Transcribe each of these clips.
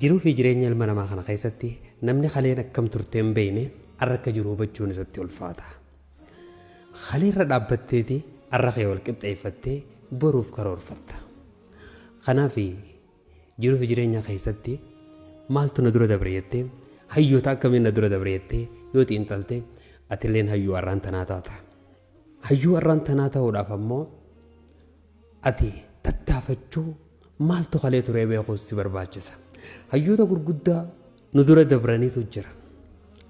Jiruu fi jireenya ilma namaa kana keessatti namni kaleen akkam turte hin beekne har'a akka jiru hubachuun isatti ulfaata. Kaleerra dhaabbatteeti har'a kee wal qixxeeffattee boruuf karoorfatta. Kanaaf jiruu fi jireenya keessatti maaltu na dura dabre jettee, hayyoota akkamiin na dura dabre jettee yoo xiinxalte, atilleen hayyuu har'aan tanaa taata. Hayyuu har'aan tanaa ta'uudhaaf ammoo ati tattaafachuu, maaltu kalee turee beekuus si barbaachisa. Hayyoota gurguddaa nu dura dabraniitu jira.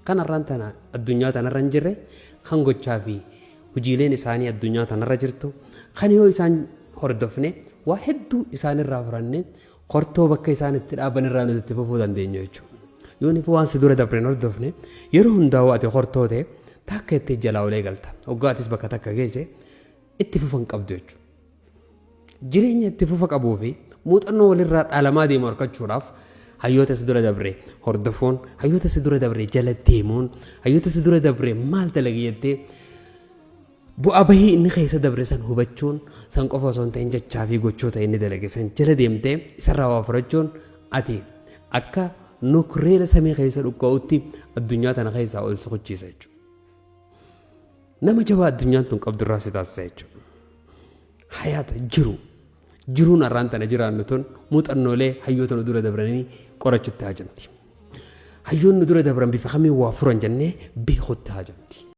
Kan har'aan tana addunyaa tanarra hin jirre, kan gochaa fi hojiileen isaanii addunyaa tanarra jirtu, kan yoo isaan hordofne waa hedduu isaanirraa furanne, hortoo bakka isaan itti dhaaban irraa nuti itti fufuu dandeenyu jechuudha. Yoo nuti waan si dura dabre hin hordofne, yeroo hundaa'uu ati hortoo ta'e takka itti jalaa olee galta. Hoggaa atis bakka takka geesse itti fufa hin qabdu jechuudha. Jireenya itti fufa qabuu fi muuxannoo walirraa dhaalamaa deemu argachuudhaaf hayyoota si dura dabre hordofuun, hayyoota si dura dabre jala deemuun, hayyoota si dura dabre maal dalage jettee bu'aa bahii inni keessa dabre san hubachuun, san qofa osoo hin ta'in jechaa fi gochoota inni dalage san jala deemtee isarraa waa fudhachuun, ati akka nukreela samii keessa dhukka'utti addunyaa tana keessaa ol si kuchiisa jechuudha. Nama jabaa addunyaan tun qabdu irraa si taasisa jechuudha. Hayaata jiru. Jiruun har'aan tana jiraannu tun muuxannoolee hayyoota nu dura dabranii qorachutti haajamti. Hayyoonni nu dura dabran bifa kamiin waa furan jennee beekutti haajamti.